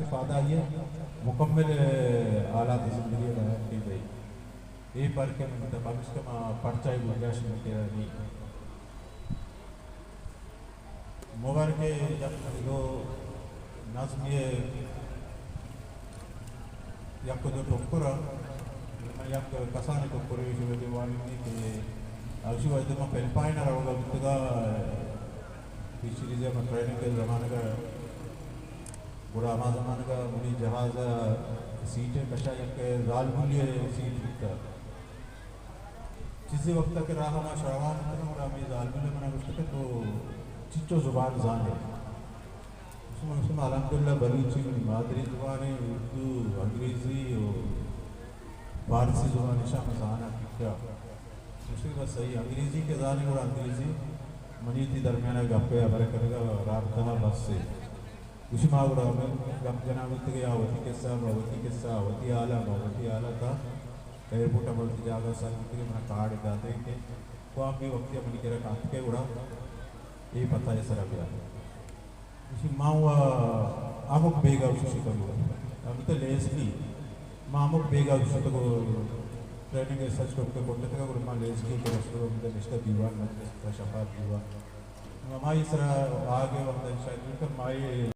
فادہ آئی ءِ مکمل حالات زندگی ءِ بیان کی گئی۔ اے پر کہ من پمیشکا ما پرچائی گنجائش من کرا نہیں۔ مبارک ءِ یک دو نظم ءِ یک دو ٹکر ءَ، من یک کسانیں ٹکرے شمئے دیوان ءَ کہ اوشی وھدے ما فلپائن ءَ روگ ءَ بوتگ ءَ، فشریز ءِ ما ٹریننگ ءِ زمانگ ءَ، گڑا ہما زمانگ ءَ منی جہاز ءِ سیٹ ءِ کش ءَ یک زالبولے ءِ سیٹ بوتگ۔ چیزے وقت ءَ کہ راہ ءَ ما شروان اتگ، گڑا ہمے زالبول ءَ من ءَ گوشت کہ تو چنچو زبان زان ئے؟ گوشت من، گوشت من الحمدللہ بلوچی منی مادری زبان ءِ، اردو، انگریزی و فارسی زبان اشاں من زان آں ٹھیک ءَ۔ گوشت بس صحیح، انگریزی کہ زان ئے گڑا انگریزی منی تئی درمیان ءَ گپ ءُ ہبر کنگ ءَ رابطہ ءَ بس ئے۔ گوشی ما گڑا ہمے گپ جنان بوتگ ءَ، آ وتی قصہ، ما وتی قصہ، آ وتی حال ءَ، ما وتی حال ءَ، تا ایئرپورٹ ءَ ما وتی جاگہ ءَ سر بوتگ ءَ، من ءَ کارڈ داتگ کہ تو ہم بے وقتی ءَ منی کرا کاتک ئے گڑا اے پتہ ءِ سرا بیا۔ گوشی ما و ہمک بیگا شتگ ءَ، ہمے تو لیس نی، ما ہمک بیگا شتگ ءَ، ٹریننگ ءِ سچ ٹوک ءَ کٹتگ ءَ، گڑا ما لیس نی کہ رستگ ءَ، ہمے تو نشتہ دیوان مجلس، شفاعت دیوان۔ ہمائی سرا آگے وقت شاید کہ مائی